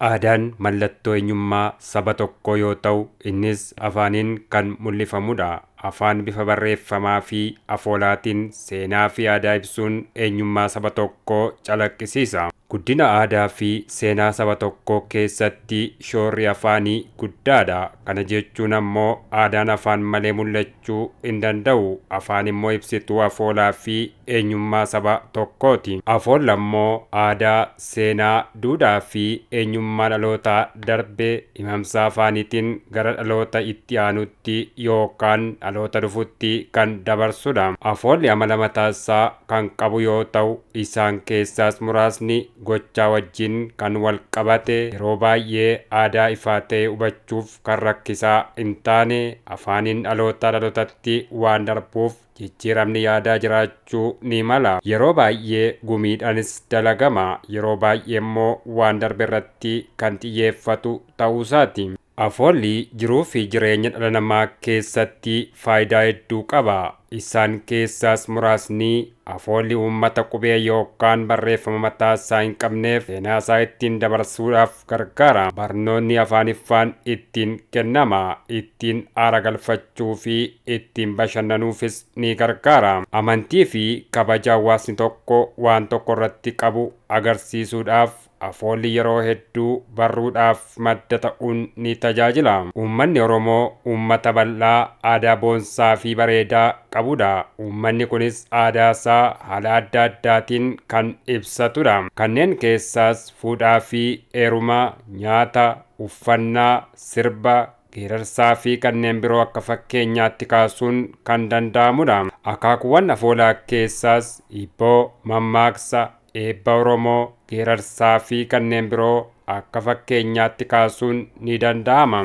Aadaan mallattoo eenyummaa saba tokkoo yoo ta'u, innis afaaniin kan mul'ifamudha. Afaan bifa barreeffamaa fi afoolaatiin seenaa fi aadaa ibsuun eenyummaa saba tokkoo calaqqisiisa. Guddina aadaa fi seenaa saba tokkoo keessatti shoorri afaanii guddaadha. Kana jechuun ammoo aadaan afaan malee mul'achuu hin danda'u. Afaan immoo ibsituu afoolaa fi eenyummaa saba tokkooti. Afoolli ammoo aadaa, seenaa, duudhaa fi eenyummaa dhalootaa darbe himamsa afaaniitiin gara dhaloota itti aanutti yookaan dhaloota dhufutti kan dabarsudha. Afoolli amala mataasaa kan qabu yoo ta'u, isaan keessaas muraasni gochaa wajjin kan wal qabate, yeroo baay'ee aadaa ifaa ta'e hubachuuf kan rakkisaa hin taane, afaaniin dhalootaa dhalootatti waan darbuuf jijjiiramni yaadaa jiraachuu ni mala. Yeroo baay'ee gumiidhaanis dalagama. Yeroo baay'ee immoo waan darbe irratti kan xiyyeeffatu ta'uusaati. Afoolli jiruu fi jireenya dhala namaa keessatti faayidaa hedduu qaba. Isaan keessaas muraasni afoolli uummata qubee yookaan barreeffama mataa isaa hin qabneef seenaa isaa ittiin dabarsuudhaaf gargaara. Barnoonni afaaniffaan ittiin kennama. Ittiin aara galfachuu fi ittiin bashannanuufis ni gargaara. Amantii fi kabaja hawaasni tokko waan tokko irratti qabu agarsiisuudhaaf afoolli yeroo hedduu barruudhaaf madda ta'uun ni tajaajila. Uummanni Oromoo uummata bal'aa aadaa boonsaa fi bareedaa qabudha. Uummanni kunis aadaa isaa haala adda addaatiin kan ibsatudha. Kanneen keessaas fuudhaa fi heeruma, nyaata, uffannaa, sirba, geerarsaa fi kanneen biroo akka fakkeenyaatti kaasuun kan danda'amudha. Akaakuuwwan afoolaa keessaas hibboo, mammaaksa, eebba Oromoo, geerarsaa fi kanneen biroo akka fakkeenyaatti kaasuun ni danda'ama.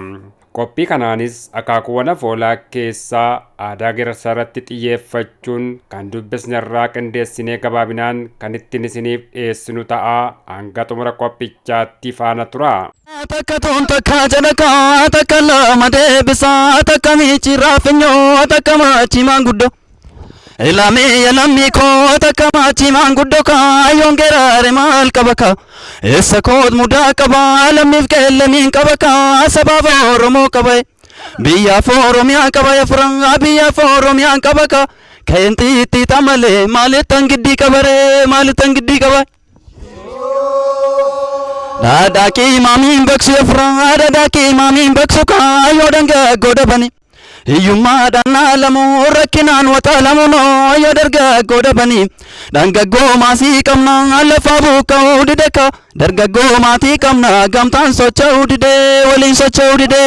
Qophii kanaanis akaakuuwwan afoolaa keessaa aadaa geerarsaa irratti xiyyeeffachuun kan dubbisne irraa qindeessinee gabaabinaan kan ittiin isiniif dhiyeessinu ta'a. Hanga xumura qophichaatti faana tura. Takka tuun takka jalaqaa, takka lama deebisaa, takka miichiraa finyoo, takka maachii maanguddoo. Ilamee lammii koo, takka maachii maanguddoo, kaayyoon geraare maal qaba kaa? Eessa koot mudaa qaba? Lammiif qeellemiin qaba kaa? Sabaaf Oromoo qaba, biyyaaf Oromiyaa qaba, yafuraa biyyaaf Oromiyaan qaba kaa? Ka'een xiixxiixa malee maalittan giddii qabaree, maalittan giddii qaba? Dhadhaaqii maamiin baqsu, yafuraa dhadhaaqii maamiin baqsu, kaayyoo dangaggoo dabani. Hiyyummaadhaan dhaalamu, rakkinaan waxaalamu, yoo dargaggoo dhabanii. Dargaggoo maasii qabna, lafaa buqqa'uu dide ka. Dargaggoo maatii qabna, gamtaan socho'uu dide, waliin socho'uu dide.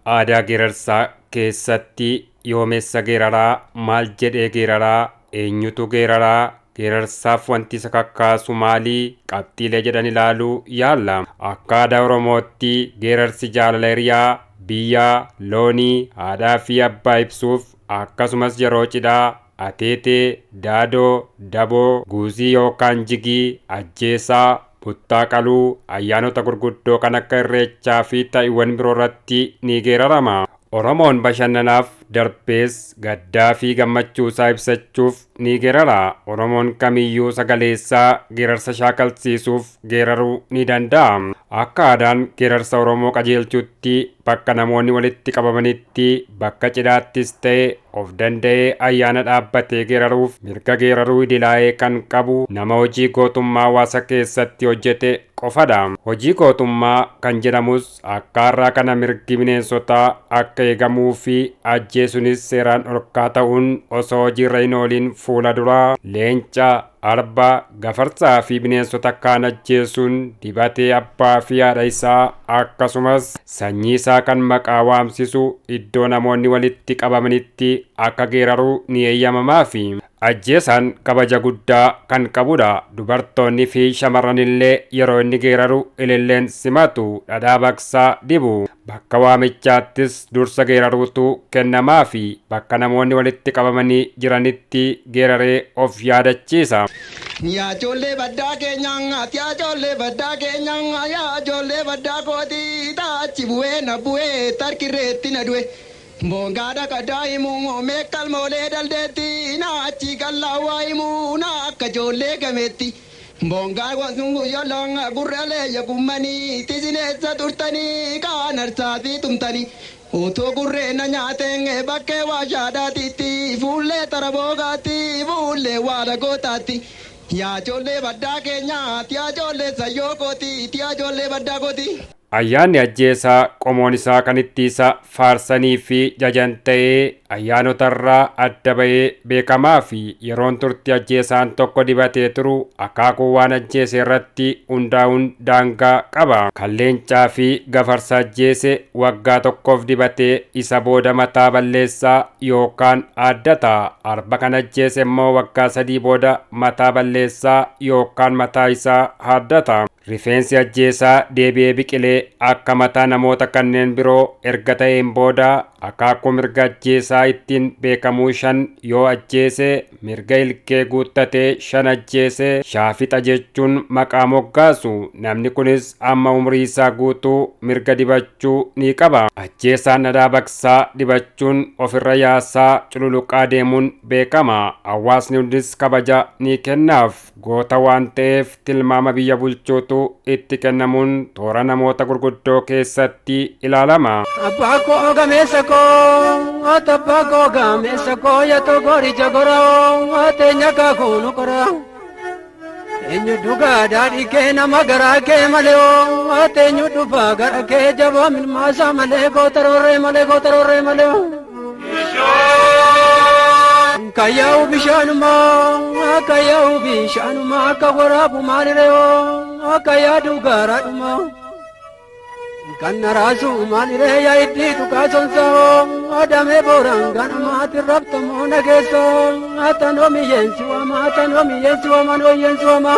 Aadaa geerarsaa keessatti yoomessa geeraraa, maal jedhee geeraraa, eenyutu geeraraa, geerarsaaf wanti isa kakkaasu maalii, qabxiilee jedhan ilaaluu yaalla. Akka aadaa Oromootti geerarsi jaalala hiriyaa, biyyaa, loonii, haadhaa fi abbaa ibsuuf, akkasumas yeroo cidhaa, ateetee, daadoo, daboo, guuzii yookaan jigii, ajjeesaa, buttaa qaluu, ayyaanota gurguddoo kan akka Irreechaa fi ta'iiwwan biroo irratti ni geerarama. Oromoon bashannanaaf darbees gaddaa fi gammachuu isaa ibsachuuf ni geerara. Oromoon kamiyyuu sagaleessaa geerarsa shaakalsiisuuf geeraruu ni danda'a. Akka aadaan geerarsa Oromoo qajeelchutti bakka namoonni walitti qabamanitti, bakka cidhaattis ta'e of danda'ee ayyaana dhaabbatee geeraruuf mirga geeraruu idilaa'ee kan qabu nama hojii gootummaa hawaasa keessatti hojjete qofadha. Hojii gootummaa kan jedhamus akka har'aa kana mirgi bineensotaa akka eegamuu fi ajjeesuunis seeraan dhorkaa ta'uun osoo hojiirra hin ooliin fuula duraa leenca, arba, gafarsaa fi bineensota kaan ajjeesuun dibatee abbaa fi haadha isaa akkasumas sanyii isaa kan maqaa waamsisu iddoo namoonni walitti qabamanitti akka geeraruu ni eeyyamamaafi. Ajjeesaan kabaja guddaa kan qabudha. Dubartoonni fi shamarran illee yeroo inni geeraru ililleen simatu, dhadhaa baqsaa dibu. Bakka waamichaattis dursa geeraruutu kennamaafi bakka namoonni walitti qabamanii jiranitti geeraree of yaadachiisa. Yaa ijoollee baddaa keenyaan, ati yaa ijoollee baddaa keenyaan, yaa ijoollee baddaa kootii, taachi bu'ee na bu'ee tarkirreetti na du'e. Boongaadha qadaa himuu meeqalmoolee daldeetti, na achi gallaawaa himuu na akka ijoollee gameetti. Boongaa yolloon gurralee yakummanii tisineessa turtanii kaan arsaatii tumtanii. Utuu gurreen na nyaateen bakkee waashaadhaatiitti fuullee taraboogaatti fuullee waala gootaatti. Yaa ijoollee baddaa keenyaa tiyaa ijoollee sayyoo kooti tiyaa ijoollee baddaa kooti. Ayyaanni ajjeesaa qomoon isaa kan itti isa faarsanii fi jajan ta'ee ayyaanotarraa adda ba'ee beekamaa fi yeroon turti ajjeesaan tokko dibatee turu akaakuu waan ajjeese irratti hundaa'uun daangaa qaba. Kan leencaa fi gafarsa ajjeese waggaa tokkoof dibatee isa booda mataa balleessaa yookaan aaddata. Arba kan ajjeese immoo waggaa 3 booda mataa balleessaa yookaan mataa isaa haaddata. Rifeensi ajjeesaa deebi'ee biqilee akka mataa namoota kanneen biroo erga ta'een booda akaakuu mirga ajjeesaa ittiin beekamuu 5 yoo ajjeese mirga ilkee guuttatee 5 ajjeese shaafixa jechuun maqaa moggaasu. Namni kunis amma umrii isaa guutuu mirga dibachuu ni qaba. Ajjeesaan dhadhaa baqsaa dibachuun ofirra yaasaa cululuqaa deemuun beekama. Hawaasni hundis kabaja ni kennaaf. Goota waan ta'eef tilmaama biyya bulchuutu itti kennamuun toora namoota gurguddoo keessatti ilaalama. Abbaa koo gameessa koo, abbaa koo gameessa koo, yaatoo goricha goroo, ateenya kaakuu kora. Eenyu dhugaa daadhii kee nama garaa kee malee, ateenyu dhufaa gara kee jabaa milmaasaa malee gootaroorree malee gootaroorree malee. Kayyaa'u bishaanumaa, kayyaa'u bishaanumaa, akka waraabu maaliree, akka yaadu garaadhumaa. Kan naraasu maaliree yaa iddii tuqaa sonsaa, adamee booraan ganamaatti rabtamoo nageessoo, atanoo miyyeensi waama, atanoo miyyeensi waama, nooyyeensi waama.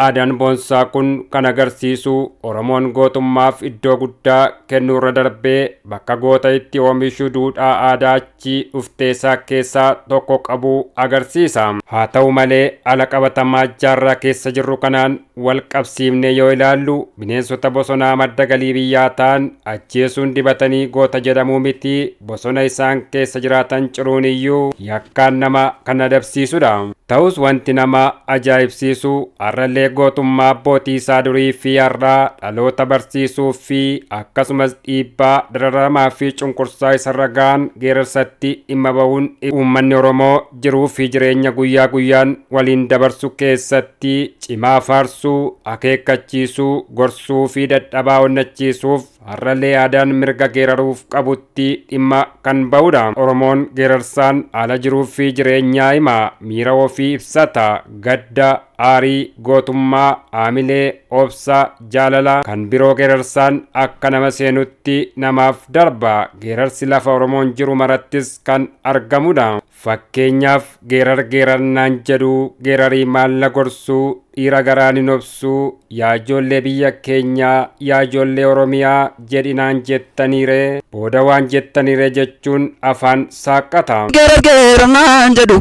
Aadaan boonsaa kun kan agarsiisu Oromoon gootummaaf iddoo guddaa kennuurra darbee bakka goota itti oomishu duudhaa aadaa achi dhufteessaa keessaa tokko qabu agarsiisa. Haa ta'u malee ala qabatamaa jaarraa keessa jirru kanaan wal qabsiifnee yoo ilaallu bineensota bosonaa madda galii biyyaa ta'an ajjeesuun dibatanii goota jedhamuu miti bosona isaan keessa jiraatan ciruun iyyuu yakkaan nama kan adabsiisudha. Ta'us wanti nama ajaa'ibsiisu har'allee gootummaa abbootii isaa durii fi har'aa dhaloota barsiisuu fi akkasumas dhiibbaa dararamaa fi cunqursaa isarra ga'an geerarsatti dhimma ba'uun uummanni Oromoo jiruu fi jireenya guyyaa guyyaan waliin dabarsu keessatti cimaa faarsuu, akeekkachiisuu, gorsuu fi dadhabaa onnachiisuuf har'allee aadaan mirga geeraruuf qabutti dhimma kan ba'udha. Oromoon geerarsaan haala jiruu fi jireenyaa hima, miira ofii ibsata, gadda, aarii, gootummaa, aamilee, obsa, jaalala kan biroo geerarsaan akka nama seenutti namaaf darba. Geerarsi lafa Oromoon jiru marattis kan argamudha. Fakkeenyaaf geerar geerarnaan jedhu, geerarii maalla gorsuu, dhiira garaan hin obsuu, yaa ijoollee biyya keenyaa, yaa ijoollee Oromiyaa jedhinaan jettaniire, booda waan jettaniire jechuun afaan saaqqata. Geerar geerarnaan jedhu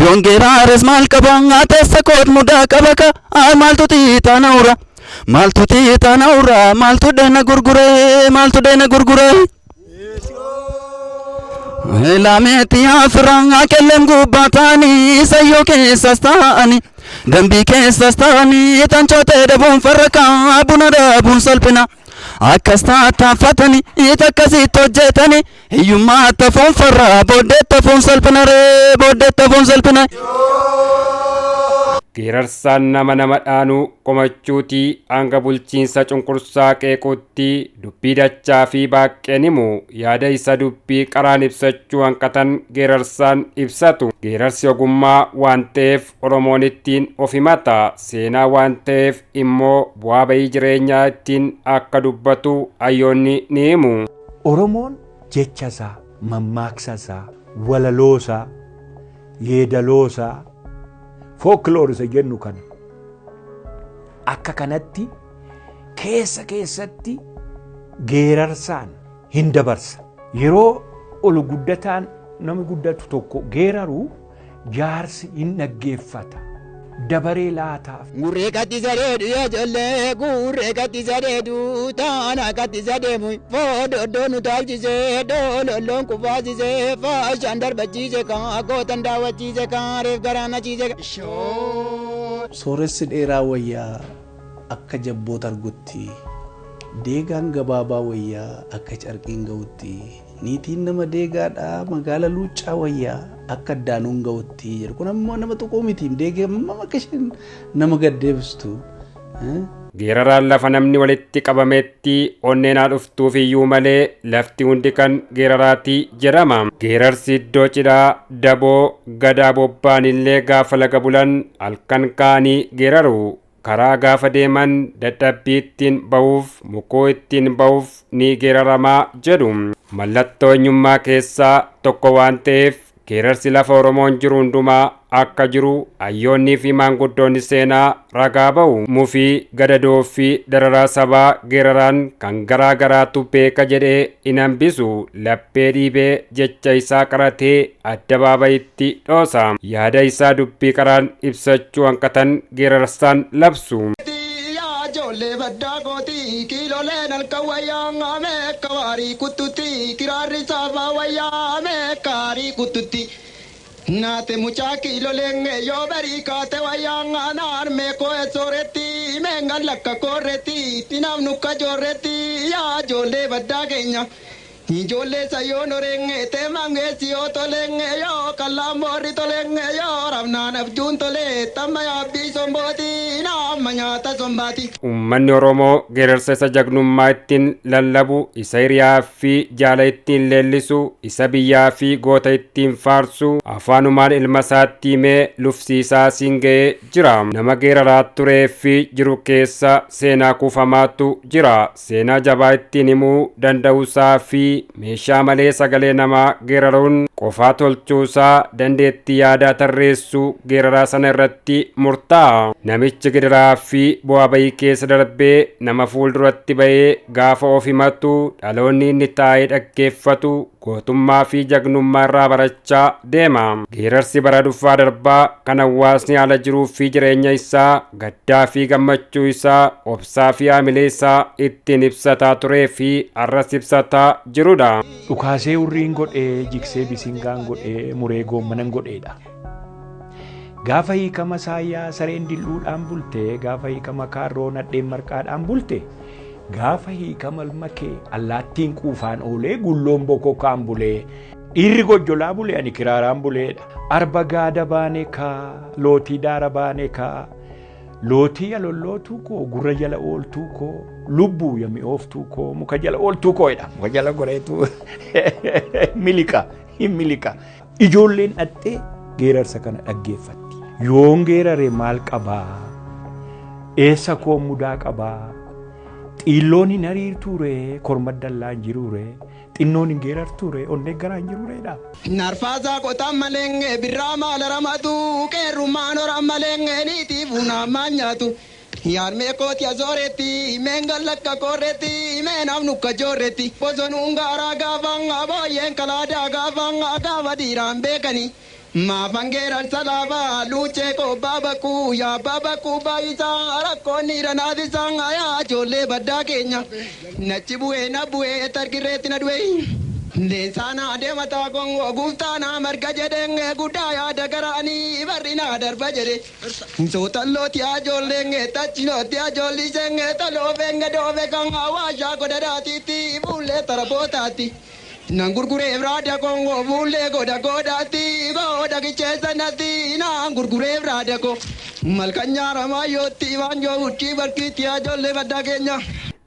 yoon geeraares maal qaba teessa koot mudaa qaba ka maaltu tiitaa nawra maaltu tiitaa nawra maaltu dheena gurguree maaltu dheena gurguree. Laameetti afran kellem gubbaa ta'anii sayyoo keessas ta'anii dambii keessas ta'anii tancootee dhabuun farrakaa buna dhabuun salphina. Akkas tattaaffatanii akkasitti hojjetanii hiyyummaa tafuun farraa booddee tafuun salphina ree booddee tafuun salphina. Geerarsaan nama nama dhaanuu qomachuutii hanga bulchiinsa cunqursaa qeequutti dubbii dachaa fi baaqqeen himu yaada isa dubbii qaraan ibsachuu hanqatan geerarsaan ibsatu. Geerarsi ogummaa waan ta'eef Oromoon ittiin of himata. Seenaa waan ta'eef immoo bu'aa bahii jireenyaa ittiin akka dubbatu hayyoonni ni himu. Oromoon jecha isaa, mammaaksa isaa, walaloo isaa, yeedaloo isaa, folklore isa jennu kana akka kanatti keessa keessatti geerarsaan hin dabarsa. Yeroo ol guddataan namni guddatu tokko geeraru jaarsi hin dhaggeeffata. Dabaree laataaf. Gurree kattisa dheedu yaa ijoollee gurree kattisa dheedu taana kattisa deemu foododoo nu taalchisee doololloon kufaasisee faashaan darbachiise kan gootan daawwachiise kan reef garaan achiise. Sooressi dheeraa wayyaa akka jabboota argutti, deegaan gabaabaa wayyaa akka carqiin ga'utti, niitiin nama deegaadhaa magaala luuccaa wayyaa akka addaanuun ga'utti jedhu. Kun ammoo nama tuquu miti, deegee amma akka isheen nama gaddeebistu. Geeraraan lafa namni walitti qabametti onneen haa dhuftuuf iyyuu malee lafti hundi kan geeraraati jedhama. Geerarsi iddoo cidhaa, daboo, gadaa bobba'an illee gaafa laga bulan halkan ka'anii geeraru. Karaa gaafa deeman dadhabbii ittiin ba'uuf, mukuu ittiin ba'uuf ni geeraramaa jedhu. Mallattoo eenyummaa keessaa tokko waan ta'eef geerarsi lafa Oromoon jiru hundumaa akka jiru hayyoonnii fi maanguddoonni seenaa ragaa ba'u. Mufii, gadadoo fi dararaa sabaa geeraraan kan garaa garaatu beeka jedhee hin hambisu. Laphee dhiibee jecha isaa qaratee addabaabayitti dhoosa. Yaada isaa dubbii qaraan ibsachuu hanqatan geerarsaan labsu. Yaa ijoollee baddaa kooti kiiloleen halkan wayyaa meeqa waarii kuttutti kiraarri saafaa wayyaa meeqa waarii kuttutti. Naate mucaa kiiloleen yoo barii kaate wayyaa naan meekoo sooretti meengan lakka koorretti tinaaf nukka joorretti yaa ijoollee baddaa keenya. Ijoollee sayyoon horeen teemangeessi yoo toleen yoo kallaan boorri toleen yoo rafnaan abjuun tolee tamma yaabbii sombooti naamma nyaata sombaati. Uummanni Oromoo geerarsa isa jagnummaa ittiin lallabu, isa hiriyaa fi jaala ittiin leellisu, isa biyyaa fi goota ittiin faarsu, afaanumaan ilma isaatti himee lufsiisaa siin ga'ee jira. Nama geeraraa turee fi jiru keessa seenaa kuufamaatu jira. Seenaa jabaa ittiin himuu danda'uusaa fi meeshaa malee sagalee namaa geeraruun qofaa tolchuusaa dandeettii yaadaa tarreessuu geeraraa sana irratti murtaa'a. Namichi gidiraa fi bu'aa bayii keessa darbee nama fuulduratti ba'ee gaafa of himatu dhaloonni inni taa'ee dhaggeeffatu gootummaa fi jagnummaa irraa barachaa deema. Geerarsi bara dhufaa darbaa kan hawaasni haala jiruu fi jireenya isaa, gaddaa fi gammachuu isaa, obsaa fi haamilee isaa ittiin ibsataa turee fi har'as ibsataa jirudha. Dhukaasee hurriin godhee, jigsee bisingaan godhee, muree goommanan godheedha. Gaafa hiikama saayyaa sareen dil'uudhaan bulte, gaafa hiikama kaarroo nadheen marqaadhaan bulte, gaafa hiikama ilma kee allaattiin quufaan oolee gulloon bokokkaan bulee, dhiirri gojjolaa bulee ani kiraaraan buleedha. Arba gaada baane kaa, lootii daara baane kaa, lootii yalollootuu koo, gurra jala ooltuu koo, lubbuu ya mi'ooftuu koo, muka jala ooltuu koodha. Muka jala goreetu miliqa, hin miliqa. Ijoolleen dhattee geerarsa kana dhaggeeffatti. Yoon geerare maal qabaa? Eessa koo mudaa qabaa? Xiilloon hin hariirtuure, korma dallaa hin jiruure, xinnoon hin geerartuure, onnee garaa hin jiruureedha. Narfaasaa qotaan malee birraa maala ramatu qeerrummaan horan malee niitii fuunaan maan nyaatu. Yaarmee kooti asooretti meengan lakka koorretti meenaaf nukka joorretti. Bosonuun gaaraa gaafan booyyeen kalaadaa gaafan gaafa dhiiraan beekani. Maafan geerarsa laafaa luuccee koo bakkuu yaa bakkuu baay'isaa rakkoon dhiira naafisaan yaa ijoollee baddaa keenya. Nachi bu'ee na bu'ee tarkirreetti na du'e. Leensaanaa deemataa kongoo guuftaanaa marga jedheen guddaa yaada garaanii barri naa darba jedhe. Sootallooti ajoolleen tachinooti ajoolliseen taloofeen doofe kan hawaashaa godhadhaatiitti fuullee tarabootaatti. Nan gurgureef raada kongoo fuullee godha godhaatti godha kicheessanatti naan gurgureef raada koo. Malkan nyaara maayyootti waanjoo huccii barkiitti ajoollee baddaa keenya.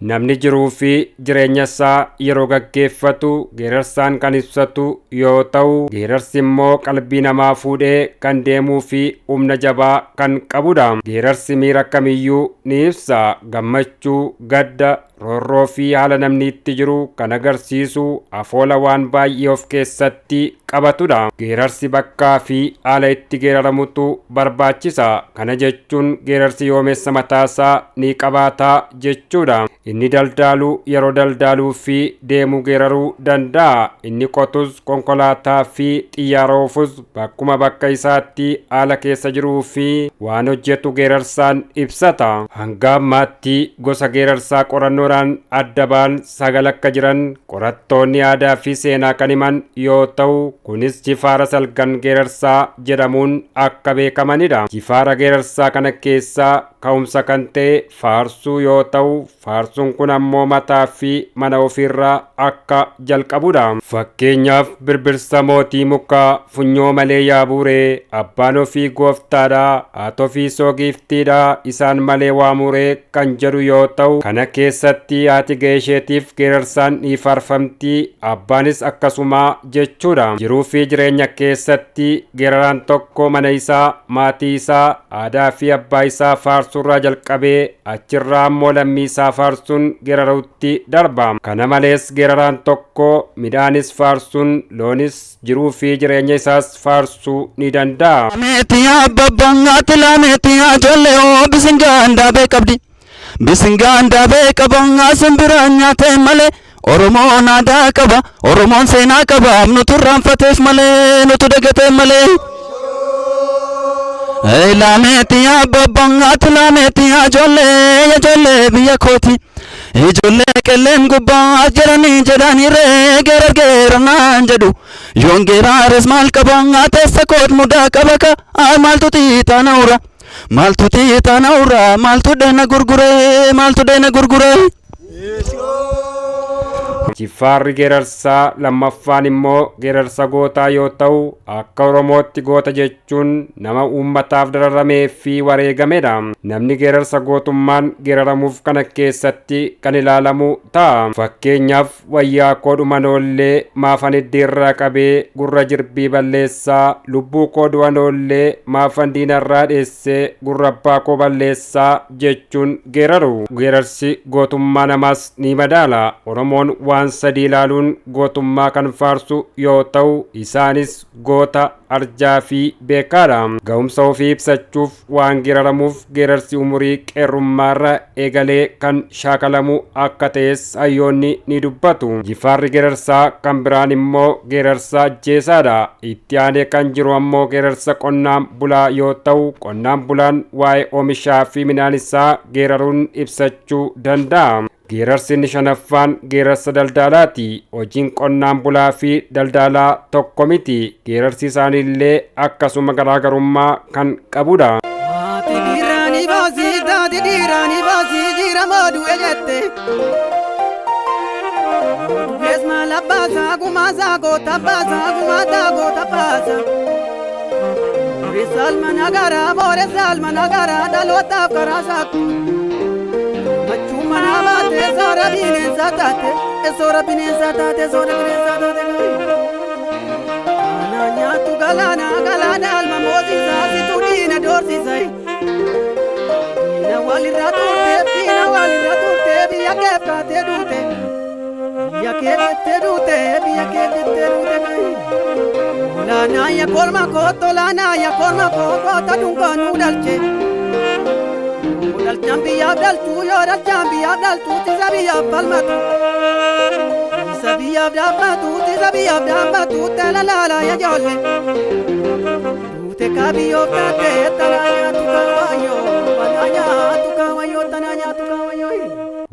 Namni jiruu fi jireenya isaa yeroo gaggeeffatu geerarsaan kan ibsatu yoo ta'u, geerarsi immoo qalbii namaa fuudhee kan deemuu fi humna jabaa kan qabudha. Geerarsi miira kamiyyuu ni ibsa. Gammachuu, gadda, roorroo fi haala namni itti jiru kan agarsiisu afoola waan baay'ee of keessatti qabatudha. Geerarsi bakkaa fi haala itti geeraramutu barbaachisa. Kana jechuun geerarsi yoomessa mataasaa ni qabaataa jechuudha. Inni daldaalu yeroo daldaaluu fi deemu geeraruu danda'a. Inni qotus, konkolaataa fi xiyyaara oofus bakkuma bakka isaatti haala keessa jiruu fi waan hojjetu geerarsaan ibsata. Hanga ammaatti gosa geerarsaa qorannoodhaan adda ba'an 9 akka jiran qorattoonni aadaa fi seenaa kan himan yoo ta'u, kunis jifaara salgan geerarsaa jedhamuun akka beekamanidha. Jifaara geerarsaa kana keessaa ka'umsa kan ta'e faarsuu yoo ta'u, faarsuun kun ammoo mataa fi mana ofiirraa akka jalqabudha. Fakkeenyaaf, birbirsa mootii mukaa funyoo malee yaabuuree, abbaan ofii gooftaadha, haati ofii soogiiftiidha, isaan malee waamuree kan jedhu yoo ta'u, kana keessatti haati ga'ee isheetiif geerarsaan ni faarfamti, abbaanis akkasuma jechuudha. Jiruu fi jireenya keessatti geeraraan tokko mana isaa, maatii isaa, aadaa fi abbaa isaa faarsuurraa jalqabee achirraa ammoo lammii isaa faarsuun geeraruutti darba. Kana malees geeraraan tokko midhaanis faarsuun, loonis, jiruu fi jireenya isaas faarsuu ni danda'a. Meetiyaa babbangaatti laameetiyaa ijoollee oo bisingaan daabee qabdi. Bisingaan daabee qabangaa simbiraan nyaatee malee, Oromoon aadaa qaba, Oromoon seenaa qaba, nutu irraanfateef malee, nutu dagateef malee. Laameetiyaa babbangaatti laameetiyaa ijoollee, ijoollee biyya kooti. Ijoollee qilleen gubbaa jedhanii jedhanii ree geerar geeranaan jedhu. Yoon geeraares maal qabangaa teessa koot mudaa qaba ka maaltu xiixaa na ura. Maaltu xiixaa na ura, maaltu deena gurguree, maaltu deena gurguree. Jifaarri geerarsaa lammaffaan immoo geerarsa gootaa yoo ta'u, akka Oromootti goota jechuun nama uummataaf dararamee fi wareegamedha. Namni geerarsa gootummaan geeraramuuf kana keessatti kan ilaalamu ta'a. Fakkeenyaaf, wayyaa koo dhuman oollee maafan iddiirraa qabee gurra jirbii balleessaa, lubbuu koo du'an oollee maafan diinarraa dheessee gurra abbaa koo balleessaa jechuun geeraru. Geerarsi gootummaa namaas ni madaala. Oromoon waan sadii ilaaluun gootummaa kan faarsu yoo ta'u, isaanis goota, arjaa fi beekaadha. Ga'umsa ofii ibsachuuf waan geeraramuuf geerarsi umurii qeerrummaarra eegalee kan shaakalamu akka ta'es hayyoonni ni dubbatu. Jifaarri geerarsaa kan biraan immoo geerarsa ajjeesaadha. Itti aanee kan jiru ammoo geerarsa qonnaan bulaa yoo ta'u, qonnaan bulaan waa'ee oomishaa fi midhaan isaa geeraruun ibsachuu danda'a. Geerarsi inni shanaffaan geerarsa daldalaati. Hojiin qonnaan bulaa fi daldalaa tokko miti. Geerarsi isaaniillee akkasuma garaagarummaa kan qabudha. Haati dhiiraanii baasii, taati dhiiraanii baasii, jira moo du'e jette. Du'ees maal abbaasaa, gumaasaa goota abbaasaa, gumaataa goota abbaasaa. Booressa alma nagaraa, booressa alma nagaraa, dhalootaaf karaa saaqu. Machuu manaa baatee soora bineensaa taate, soora bineensaa taate, soora bineensaa taate. Anaa nyaattu galaana, galaana alma moosisaa, situ diina doorsisa. Diina walirra turte, diina walirra turte, biyya keef kaatee duute. Biyya kee jettee duute, biyya kee jettee duute. Olaanaa ya korma koo, olaanaa ya korma koo, goota dungoon nu dhalche. Dhalchaan biyyaaf dhalchuu, yoo dhalchaan biyyaaf dhalchuu, tisa biyyaaf falmatu. Tisa biyyaaf dhaabbatu, tisa biyyaaf dhaabbatu, tala laala ya joolle. Duute kabiyyoof taate, tanaa nyaatu kaawayyoo, tanaa nyaatu kaawayyoo, tanaa nyaatu kaawayyoo.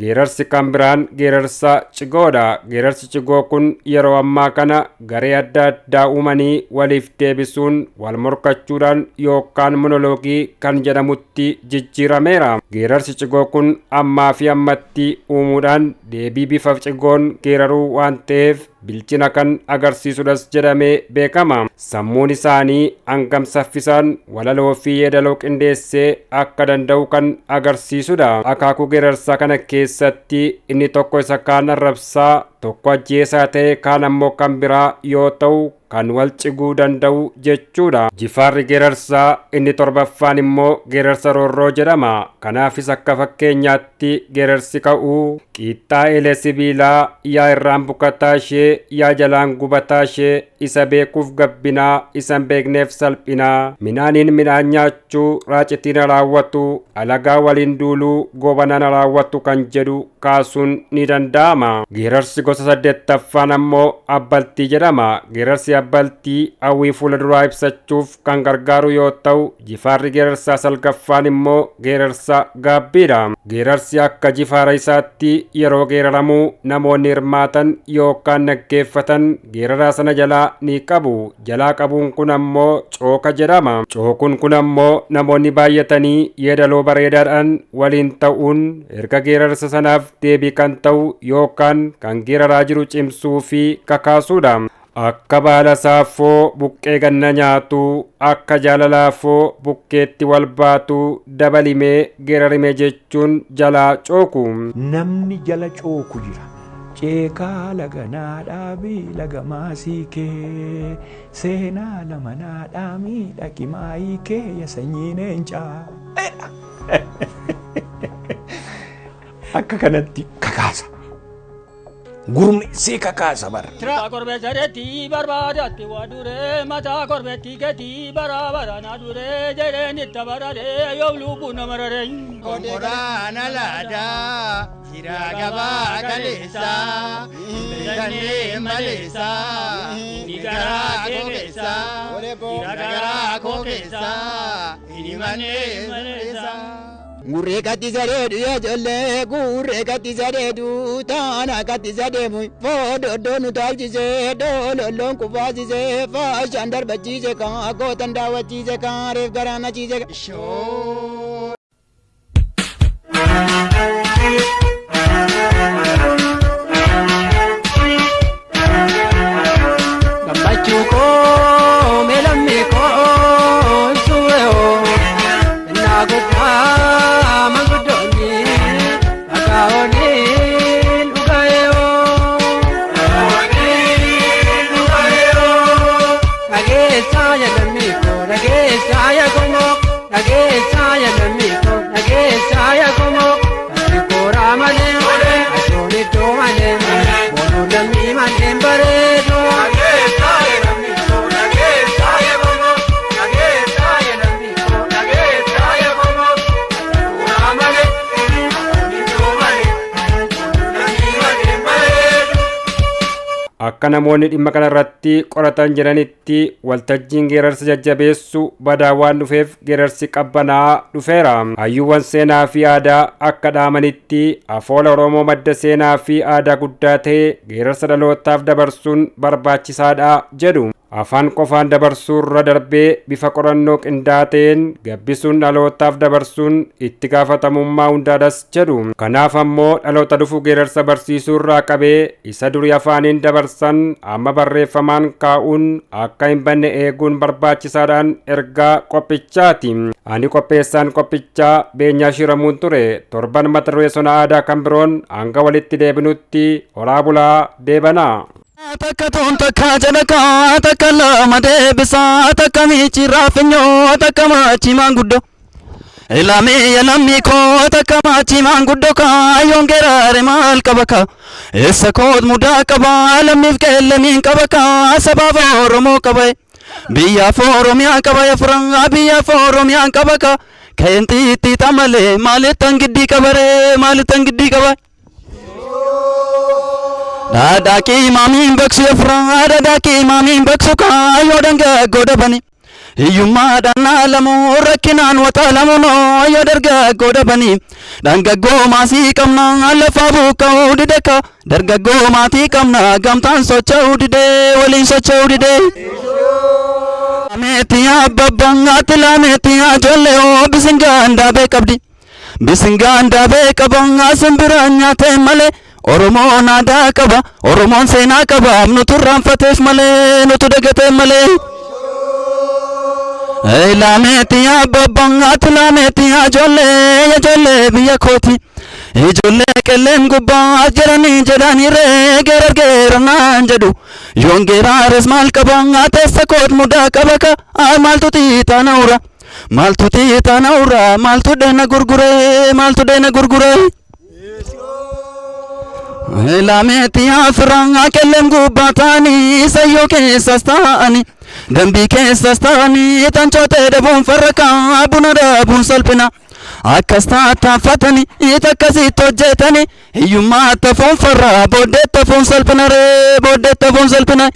Geerarsi kan biraan geerarsa cigoodha. Geerarsi cigoo kun yeroo ammaa kana garee adda addaa uumanii waliif deebisuun wal morkachuudhaan yookaan monoloogii kan jedhamutti jijjiirameera. Geerarsi cigoo kun ammaa fi ammatti uumuudhaan deebii bifa cigoon geeraruu waan ta'eef bilchina kan agarsiisudhas jedhamee beekama. Sammuun isaanii hangam saffisaan walaloo fi yeedaloo qindeessee akka danda'u kan agarsiisudha. Akaakuu geerarsaa kana keessatti inni tokko isa kaan arrabsaa, tokko ajjeesaa ta'e, kaan ammoo kan biraa yoo ta'u kan wal ciguu danda'u jechuudha. Jifaarri geerarsaa inni torbaffaan immoo geerarsa roorroo jedhama. Kanaafis akka fakkeenyaatti irratti geerarsi ka'u qiixxaa eelee sibiilaa yaa irraan bukataa ishee yaa jalaan gubataa ishee isa beekuuf gabbinaa isa hin beekneef salphinaa midhaaniin midhaan nyaachuu raacitiin raawwatu alagaa waliin duuluu goobanaan raawwatu kan jedhu kaasuun ni danda'ama. Geerarsi gosa saddeettaffaan ammoo abbaltii jedhama. Geerarsi abbaltii hawwii fuula duraa ibsachuuf kan gargaaru yoo ta'u jifaarri geerarsaa salgaffaan immoo geerarsa gaabbiidha. Geerarsi akka jifaara isaatti yeroo geeraramu namoonni hirmaatan yookaan dhaggeeffatan geeraraa sana jalaa ni qabu. Jalaa qabuun kun ammoo cooka jedhama. Cookuun kun ammoo namoonni baay'atanii yeedaloo bareedaadhaan waliin ta'uun erga geerarsa sanaaf deebii kan ta'u yookaan kan geeraraa jiru cimsuu fi kakaasuudha. Akka baala saafoo buqqee ganna nyaatu, akka jaalalaafoo buqqeetti wal baatu dabalimee geerarime jechuun jalaa cooku. Namni jala cooku jira. Ceekaa laga naa dhaabii laga maasii kee seenaa lama naa dhaamii dhaqi maayii kee ya sanyii leencaa. Akka kanatti kakaasa. Gurmeessee kakaasa bara. Mataa korbeessa reetii barbaadaatti waa duree mataa korbeettii keetii bara na duree jedheen itti bararee yoo lubbuu nama raree. Konkolaataan alaadaa jira gabaa kaleessaa beekannee maleessaa inni garaa koo keessaa jira garaa koo keessaa inni mannee maleessaa. Gurree kattisa dheedu yaa ijoollee gurree kattisa dheedu taana kattisa deemu foododoo nu taalchisee doololloon kufaasisee faashaan darbachiise kan gootan daawwachiise kan reef garaan achiise. Shoo. Gammachuu koo meelammii koo ibsuure hoo innaa guddaa manguddoonni dhagaa'ooniin dhugaa'ee hoo. Dhageessaa yaa lammii koo dhageessaa yaa qomoo dhageessaa yaa lammii koo dhageessaa yaa qomoo ati kooraa malee atoon iddoo malee boonuu lammii malee bareedoo. Akka namoonni dhimma kana irratti qoratan jedhanitti waltajjiin geerarsa jajjabeessu badaa waan dhufeef geerarsi qabbanaa dhufeera. Hayyuuwwan seenaa fi aadaa akka dhaamanitti afoola Oromoo madda seenaa fi aadaa guddaa ta'e geerarsa dhalootaaf dabarsuun barbaachisaadha jedhu. Afaan qofaan dabarsuu irra darbee bifa qorannoo qindaa'aa ta'een gabbisuun dhalootaaf dabarsuun itti gaafatamummaa hundaadhas jedhu. Kanaaf ammoo dhaloota dhufu geerarsa barsiisuu irraa qabee isa durii afaaniin dabarsan amma barreeffamaan kaa'uun akka hin banne eeguun barbaachisaadhaan ergaa qophichaati. Ani qopheessaan qophichaa Beenyaa Shiramuun ture. Torban mata duree sona aadaa kan biroon hanga walitti deebinutti horaa bulaa deebanaa. Takka tuun takka jalaqaa takka lama deebisaa takka miichiraa finyoo takka maachii maanguddoo. Ilaamee lammii koo takka maachii maanguddoo kaayyoon geeraare maal qaba kaa? Eessa koot mudaa qaba lammiif qeellamiin qaba kaa sabaaf Oromoo qaba. Biyyaaf Oromiyaa qaba yafuraa biyyaaf Oromiyaan qaba kaa. Keenxiitti tamalee maalittan giddii qabaree maalittan giddii qaba. Dhadhaaqii maamiin baqsu yafuraa dhadhaaqii maamiin baqsu kaayyoo dangaggoo dabani. Hiyyummaadhaan dhaalamu rakkinaan waxaalamu yoo dargaggoo dabani. Dargaggoo maasii qabna lafaa buqqa'uu dide ka. Dargaggoo maatii qabna gamtaan socho'uu dide waliin socho'uu dide. Lameetii abbabban ati lameetii ijoollee oo bisingaan daabee qabdi. Bisingaan daabee qaban simbiraan nyaatee malee. Oromoon aadaa qaba, Oromoon seenaa qaba, nutu irraanfateef malee, nutu dagateef malee. Laameetii abbabban ati laameetii ijoollee ijoollee biyya kooti. Ijoollee qilleen gubbaa jedhanii jedhanii ree geerar geerarnaan jedhu. Yoon geeraares maal qaba teessa koot mudaa qaba ka maaltu xiixaa na ura. Maaltu xiixaa na ura maaltu deena gurguree maaltu deena gurguree. Laameetti afran qellem gubbaa ta'anii sayyoo keessas ta'anii dambii keessas ta'anii tancootee dhabuun farrakaa buna dhabuun salphina. Akkas tattaaffatanii akkasitti hojjetanii hiyyummaa tafoon farraa booddeetta foon salphina ree, booddeetta foon salphina.